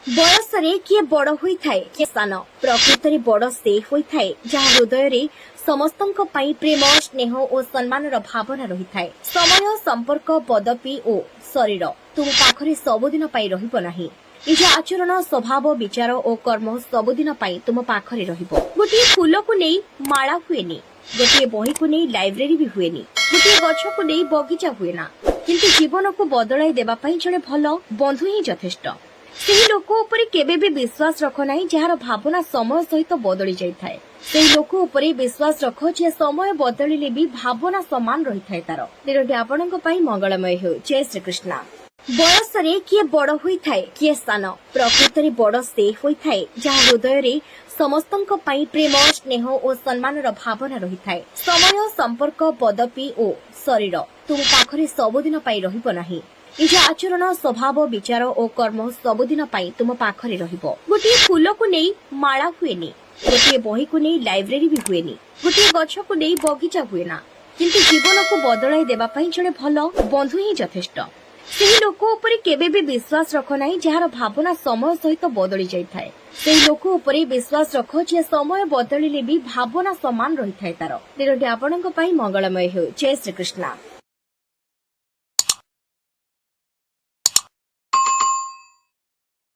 ବୟସରେ କିଏ ବଡ଼ ହୋଇଥାଏ, କିଏ ସାନ। ପ୍ରକୃତରେ ବଡ଼ ସେ ହୋଇଥାଏ, ଯାହା ହୃଦୟରେ ସମସ୍ତଙ୍କ ପାଇଁ ପ୍ରେମ, ସ୍ନେହ ଓ ସମ୍ମାନର ଭାବନା ରହିଥାଏ। ସମୟ, ସମ୍ପର୍କ, ପଦବୀ ଓ ଶରୀର ତୁମ ପାଖରେ ସବୁଦିନ ପାଇଁ ରହିବ ନାହିଁ। ନିଜ ଆଚରଣ, ସ୍ୱଭାବ, ବିଚାର ଓ କର୍ମ ସବୁଦିନ ପାଇଁ ତୁମ ପାଖରେ ରହିବ। ଗୋଟିଏ ଫୁଲକୁ ନେଇ ମାଳା ହୁଏନି, ଗୋଟିଏ ବହିକୁ ନେଇ ଲାଇବ୍ରେରୀ ବି ହୁଏନି, ଗୋଟିଏ ଗଛକୁ ନେଇ ବଗିଚା ହୁଏ ନା, କିନ୍ତୁ ଜୀବନକୁ ବଦଳାଇ ଦେବା ପାଇଁ ଜଣେ ଭଲ ବନ୍ଧୁ ହିଁ ଯଥେଷ୍ଟ। ସେହି ଲୋକ ଉପରେ କେବେ ବି ବିଶ୍ୱାସ ରଖ ନାହିଁ, ଯାହାର ଭାବନା ସମୟ ସହିତ ବଦଳି ଯାଇଥାଏ। ସେହି ଲୋକ ଉପରେ ବିଶ୍ୱାସ ରଖ, ଯିଏ ସମୟ ବଦଳିଲେ ବି ଭାବନା ସମାନ ରହିଥାଏ ତାର। ଦିନଟି ଆପଣଙ୍କ ପାଇଁ ମଙ୍ଗଳମୟ ହେଉ। ଜୟ ଶ୍ରୀକୃଷ୍ଣ। ବୟସରେ କିଏ ବଡ଼ ହୋଇଥାଏ, କିଏ ସାନ। ପ୍ରକୃତରେ ବଡ଼ ସେ ହୋଇଥାଏ, ଯାହା ହୃଦୟରେ ସମସ୍ତଙ୍କ ପାଇଁ ପ୍ରେମ, ସ୍ନେହ ଓ ସମ୍ମାନର ଭାବନା ରହିଥାଏ। ସମୟ, ସମ୍ପର୍କ, ପଦବୀ ଓ ଶରୀର ତୁମ ପାଖରେ ସବୁଦିନ ପାଇଁ ରହିବ ନାହିଁ। ନିଜ ଆଚରଣ, ସ୍ୱଭାବ, ବିଚାର ଓ କର୍ମ ସବୁଦିନ ପାଇଁ ତୁମ ପାଖରେ ରହିବ। ଗୋଟିଏ ଫୁଲକୁ ନେଇ ମାଳା ହୁଏନି, ଗୋଟିଏ ବହିକୁ ନେଇ ଲାଇବ୍ରେରୀ ବି ହୁଏନି, ଗୋଟିଏ ଗଛକୁ ନେଇ ବଗିଚା ହୁଏ ନା, କିନ୍ତୁ ଜୀବନକୁ ବଦଳାଇ ଦେବା ପାଇଁ ଜଣେ ଭଲ ବନ୍ଧୁ ହିଁ ଯଥେଷ୍ଟ। ସେହି ଲୋକ ଉପରେ କେବେ ବି ବିଶ୍ୱାସ ରଖ ନାହିଁ, ଯାହାର ଭାବନା ସମୟ ସହିତ ବଦଳି ଯାଇଥାଏ। ସେହି ଲୋକ ଉପରେ ବିଶ୍ୱାସ ରଖ, ଯିଏ ସମୟ ବଦଳିଲେ ବି ଭାବନା ସମାନ ରହିଥାଏ ତାର। ଦିନଟି ଆପଣଙ୍କ ପାଇଁ ମଙ୍ଗଳମୟ ହେଉ। ଜୟ ଶ୍ରୀକୃଷ୍ଣ।